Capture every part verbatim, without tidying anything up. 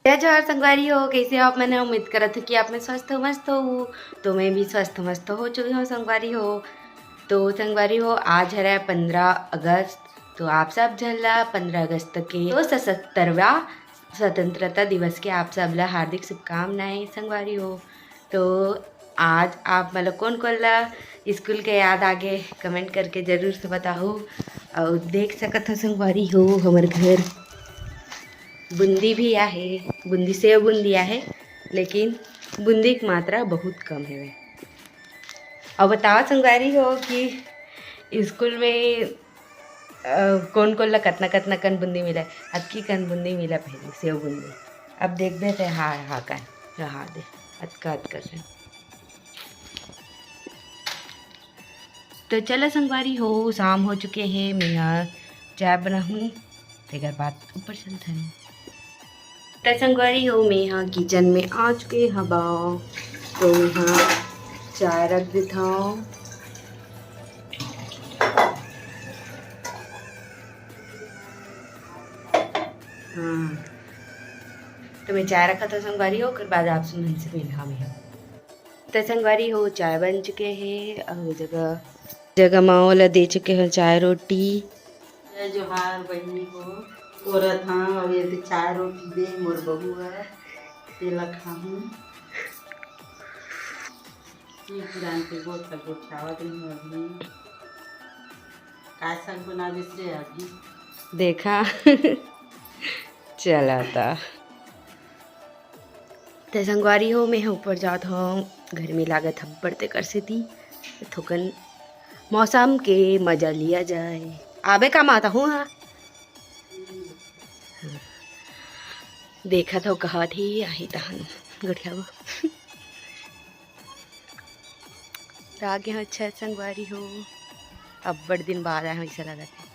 जय जोहार संगवारी हो, कैसे हो आप मन? उम्मीद करत हो कि आप मन स्वस्थ हो, मस्त हो। तो मैं भी स्वस्थ मस्त हो चुकी हूँ संगवारी हो। तो संगवारी हो, आज हरे पंद्रह अगस्त, तो आप सब झन ला पंद्रह अगस्त के तो सतहत्तरवां स्वतंत्रता दिवस के आप सब ला हार्दिक शुभकामनाएं संगवारी हो। तो आज आप मन ला कोन कोन ला स्कूल के याद आगे, कमेंट करके जरूर से बताहू। और देख सकत हो संगवारी हो, हमर घर बूंदी भी आहे, बूंदी, सेव बूंदी आहे, लेकिन बूंदी के मात्रा बहुत कम हवे। अब बताओ संगवारी हो कि स्कूल में, अ, कोन कोन ला कतना कतना कन बूंदी मिला, अतकी कन बूंदी मिला पहले, सेव बूंदी। अब देखबे ते, हाँ, हाँ, कन, हाँ, दे, अतका, अतका कन। तो चलो संगवारी हो, शाम हो चुके हे, मैं ह चाय बनाहूँ, तेकर बाद ऊपर चलथन। त संगवारी हो, मैं ह किचन में आ चुके हवं, तो मैं ह चाय रख देथव। हाँ, तो मैं चाय रखत हव संगवारी हो, ओकर बाद आप मन से मिलहा मैं ह। त संगवारी हो, चाय बन चुके हे, अउ जगह, जगह माँ ओला दे चुके हो चाय रोटी। जय जोहार बहिनी हो, तोरत हाँ, अउ ये दे चाय रोटी दे मोर बहू ह, तेला खाहूँ। ये पुरान के गोठ ला गोठावत रही अभी। का साग बनाबे से अभी? देखा। चला ता। ते संगवारी हो, मैं ह ऊपर जात हव, गर्मी लागत अब्बड़ तेकर सेती थोकन मौसम के मजा लिया जाए। आबे का माता हूँ, हाँ। देखत हव, कहत ही आही तहन गोठियाबो। रागे ह अच्छा संगवारी हो, अब्बड़ दिन बाद आए हो, ऐसा लगत हे।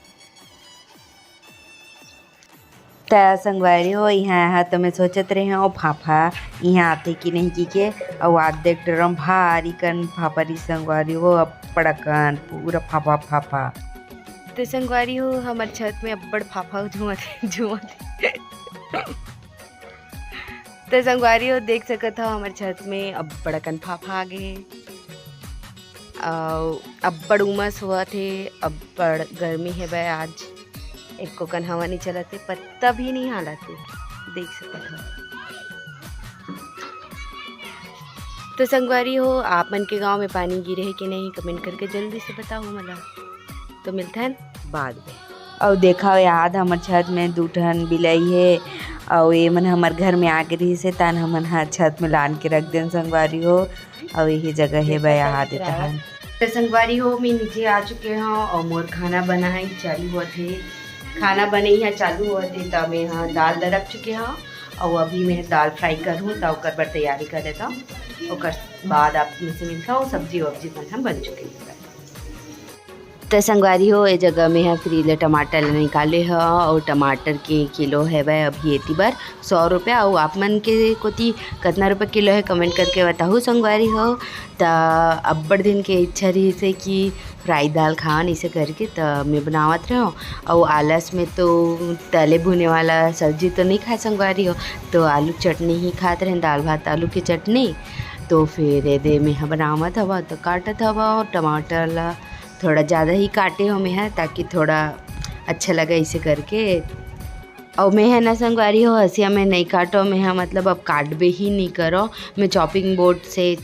त संगवारी हो, इहाँ, इहाँ तो मैं सोचत रहे हूँ, फाफा इहाँ आते कि नहीं की के, अउ आज देख डरम भारी कन फाफा री संगवारी हो, अब्बड़ कन पूरा फाफा, फाफा। तो संगवारी हो, हमर छत में अब्बड़ फाफा झूमत, झूमत। तो संगवारी हो, देख सकत हो, हमर छत में अब्बड़ अकन फाफा आ गे हे। अउ अब्बड़ उमस होवत हे, अब्बड़ गर्मी हेवय आज। एको कन हवा नइ चलत हे, पत्ता भी नइ हालत हे, देख सकत हो। तो संगवारी हो, आप मन के गांव में पानी गिरे हे कि नहीं, कमेंट करके जल्दी से बताओ मोला। तो मिलथन बाद में। अउ देखा, याद हमर छत में दू ठन बिलाई हे, अउ ये मन हमर घर में आके रहिस हे, तन हमन ह छत में लान के रख देन संगवारी हो। अउ यही जगह हे बया हाथ देता हन। तो संगवारी हो, मैं नीचे आ चुके हव अउ मोर खाना बनाई चालू होत हे। खाना बनई ह चालू होत हे, त मैं ह दाल दरक चुके हव अउ अभी मैं दाल फ्राई करहूँ, त ओकर बर तैयारी कर लेता हूँ। ओकर बाद आप मन से मिलता हूँ। सब्जी वब्जी मन ह बन चुके हे। त संगवारी हो, ए जगह में ह फ्रिज ले टमाटर ल निकाले ह, अउ टमाटर के किलो हेवय अभी एती बर सौ रुपया। अउ आप मन के कोती कतना रुपया किलो हे, कमेंट करके बताहू संगवारी हो। त अब्बड़ दिन के इच्छा रहिस हे कि फ्राई दाल खान, इसे करके त मैं बनावत रहेंव। अउ आलस में तो तले भुने वाला सब्जी तो नइ खाय संगवारी हो, तो आलू के चटनी ही खात रहेन, दाल भात आलू के चटनी। तो फिर एदे में ह बनावत हव, तो काटत हव टमाटर ला। थोड़ा ज़्यादा ही काटे हो मैं ह, ताकि थोड़ा अच्छा लगे इसे करके। अउ मैं ह ना संगवारी हो, हंसिया में नइ काटो मैं ह, मतलब अब काटबे ही नइ करो। मैं चॉपिंग बोर्ड से, अ,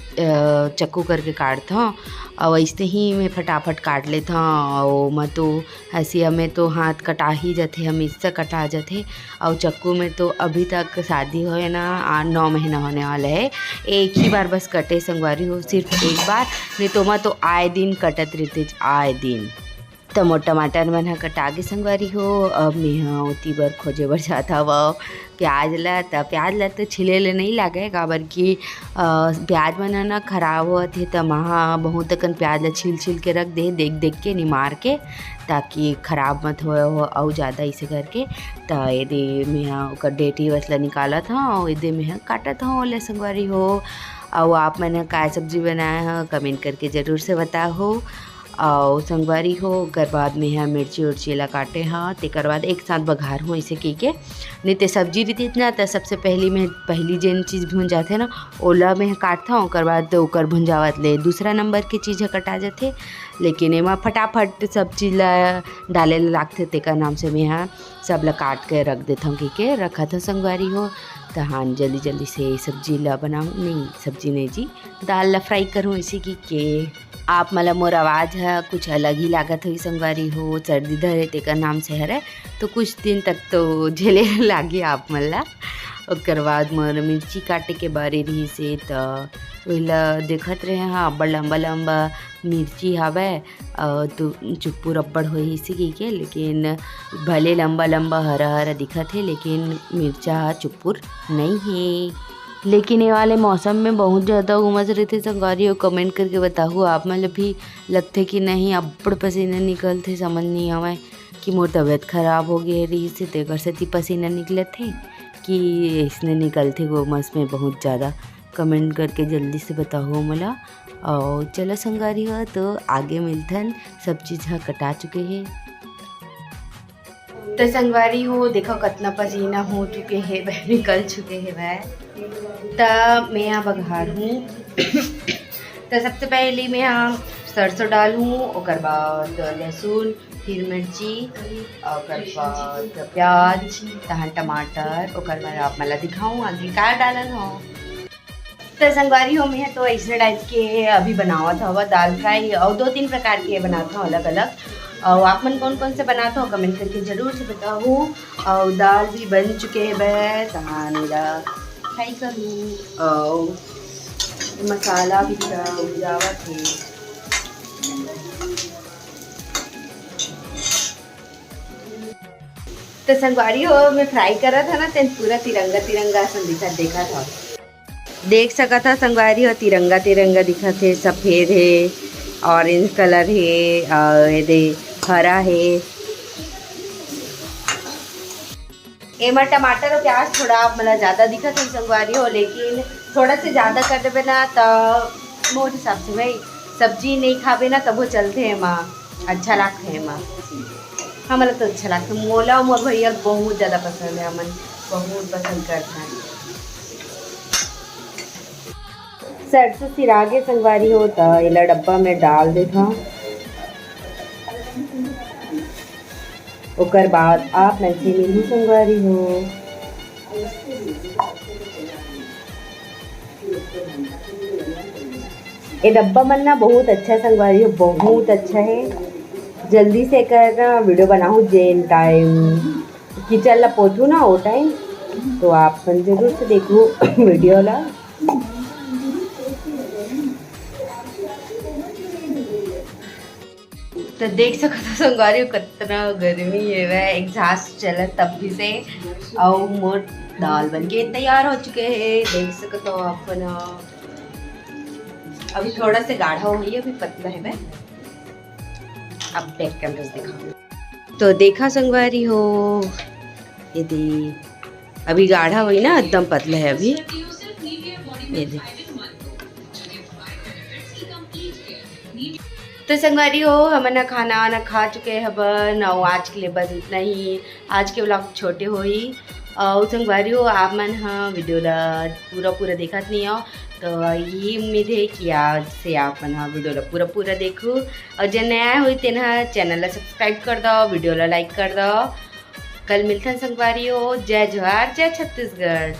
चक्कू करके काटथव, अउ अइसने ही मैं फटाफट काट लेथव। अउ मैं तो हंसिया में तो हाथ कटा ही जथे, हमेशा कटा जथे। अउ चक्कू में तो अभी तक शादी होए ना, आ, नौ महीना होने वाला है, एक ही बार बस कटे संगवारी हो, सिर्फ एक बार, नहीं तो मैं तो आए दिन कटत रहितेच, आए दिन। त मोर टमाटर मन ह कटा गे संगवारी हो। अब मेंह ओती बर खोजे बर जात हवव प्याज ला। त प्याज ला तो छिले ले नइ लागय, काबर कि, अ, प्याज मन ह ना खराब होवत हे, त महा बहुत अकन प्याज ला छील छील के रख दे, देख देख के निमार के, ताकि खराब मत होय हो अउ जादा अइसे करके। त एदे मेंह ओकर डेंटी वस ला निकालत हव, अउ एदे मेंह काटत हव ओला संगवारी हो। अउ आप मन ह काय सब्जी बनाए ह, कमेंट करके जरूर से बताहू। अउ संगवारी हो, ओकर बाद में ह मिर्ची उर्ची ला काटे ह, तेकर बाद एक साथ बघार हूँ ऐसे कहिके। नहीं ते सब्जी रहितिस ना, त सबसे पहली में पहली जेन चीज भून जाथे ना, ओला में ह काटथौं, ओकर बाद ओकर भुंजावत ले दूसरा नंबर के चीज ह कटा जाथे। लेकिन एमा फटाफट सब चीज ला डाले ला लागथे, तेकर नाम से में ह सब ला काट के रख देथौं कहिके रखत हौं संगवारी हो। त हाँ, जल्दी जल्दी से सब्जी ला बनाऊँ, नहीं सब्जी नहीं जी, दाल ला फ्राई करूँ इसी कहिके। आप मन ला मोर आवाज ह कुछ अलग ही लागत होही संगवारी हो, सर्दी धरे तेकर नाम से हरे, तो कुछ दिन तक तो झेले लागी आप मन ला। ओकर बाद मोर मिर्ची काटे के बारी रहिस हे, त ओहिला देखत रहे हाँ, अब्बड़ लंबा लंबा मिर्ची हावय, अउ तो चुप्पुर अब्बड़ होही इसी कहिके, लेकिन भले लंबा लंबा हरा हरा दिखत हे, लेकिन मिर्चा ह चुप्पुर नई हे। लेकिन ये वाले मौसम में बहुत ज़्यादा उमस रहिथे संगवारी हो। कमेंट करके बताहू, आप मन ल भी लगथे कि नहीं, अब्बड़ पसीना निकलथे, समझ नहीं आवय कि मोर तबीयत खराब हो गे रहिस हे, तेकर सेती पसीना निकलथे कि अइसने निकलथे उमस में बहुत ज़्यादा। कमेंट करके जल्दी से बताहू मोला। अउ चलो संगवारी हो, तो आगे मिलथन, सब चीज़ ह कटा चुके हे। त संगवारी हो, देखो कतना पसीना हो चुके हे वह, निकल चुके हे वह। त मैं यहाँ बघार हूँ। त सबसे पहले मैं यहाँ सरसों डालहूँ, ओकर बाद लहसुन, फिर मिर्ची, ओकर बाद प्याज, तहन टमाटर, ओकर बाद आप मन ला दिखाऊँ आगे का डालन हो। त संगवारी हो, मैं तो ऐसने टाइप के अभी बनावत हव दाल फ्राई, और दो तीन प्रकार के बनात हव अलग अलग। और आप मन कौन कौन से बनात हो, कमेंट करके जरूर से बताहू। और दाल भी बन चुके हे बस, तहान एला फ्राई करूँ। और मसाला भी पूरा उड़ जावत हे। तो संगवारी हो, मैं फ्राई करत ह ना, तेन पूरा तिरंगा तिरंगा असन दिखत, देखत ह। देख सकत ह संगवारी हो, तिरंगा तिरंगा दिखत हे, सफेद हे, ऑरेंज कलर हे, और ये दे हरा हे। एमा टमाटर और प्याज थोड़ा आप मन ला ज़्यादा दिखत हे संगवारी हो, लेकिन थोड़ा से ज़्यादा कर देबे ना, त मोर हिसाब से भाई सब्जी नहीं खाबे ना, तभो चलथे एमा, अच्छा लागथे एमा। हमन ला तो अच्छा लागथे, मोला और मोर भैया बहुत ज़्यादा पसंद हे, हमन बहुत पसंद करथन। सरसों सिरागे संगवारी हो, त एला डब्बा में डाल देथव। ओकर बाद आप मन से मिलहूँ संगवारी हो। ये डब्बा मन ना बहुत अच्छा संगवारी हो, बहुत अच्छा हे। जल्दी से एकर ना वीडियो बनाहूँ, जेन टाइम किचन ला पोतहूँ ना, वो टाइम तो आप मन जरूर से देखहू वीडियो ला। तो देख सकत हो संगवारी हो, कतना गर्मी हे वह, एग्जॉस्ट चलत तब भी से। अउ मोर दाल बन के तैयार हो चुके हे, देख सकत हो आप मन। अभी थोड़ा से गाढ़ा होही, अभी पतला हे वह। अब बैक कैमरा से दिखाओ। तो देखा संगवारी हो, ये दे, अभी गाढ़ा होही ना, एकदम पतला हे अभी। ये दे। तो संगवारी हो, हमन ह खाना वाना खा चुके हवन, अउ आज के लिए बस इतना ही। आज के व्लॉग छोटे होही। अउ संगवारी हो, आप मन ह वीडियो ला पूरा पूरा देखत नहीं हो, तो यही उम्मीद हे कि आज से आप मन ह वीडियो ला पूरा पूरा देखहू। अउ जे नया होही, तेन ह चैनल ला सब्सक्राइब कर दो, वीडियो ला लाइक कर दो। कल मिलथन संगवारी हो। जय जोहार, जय छत्तीसगढ़।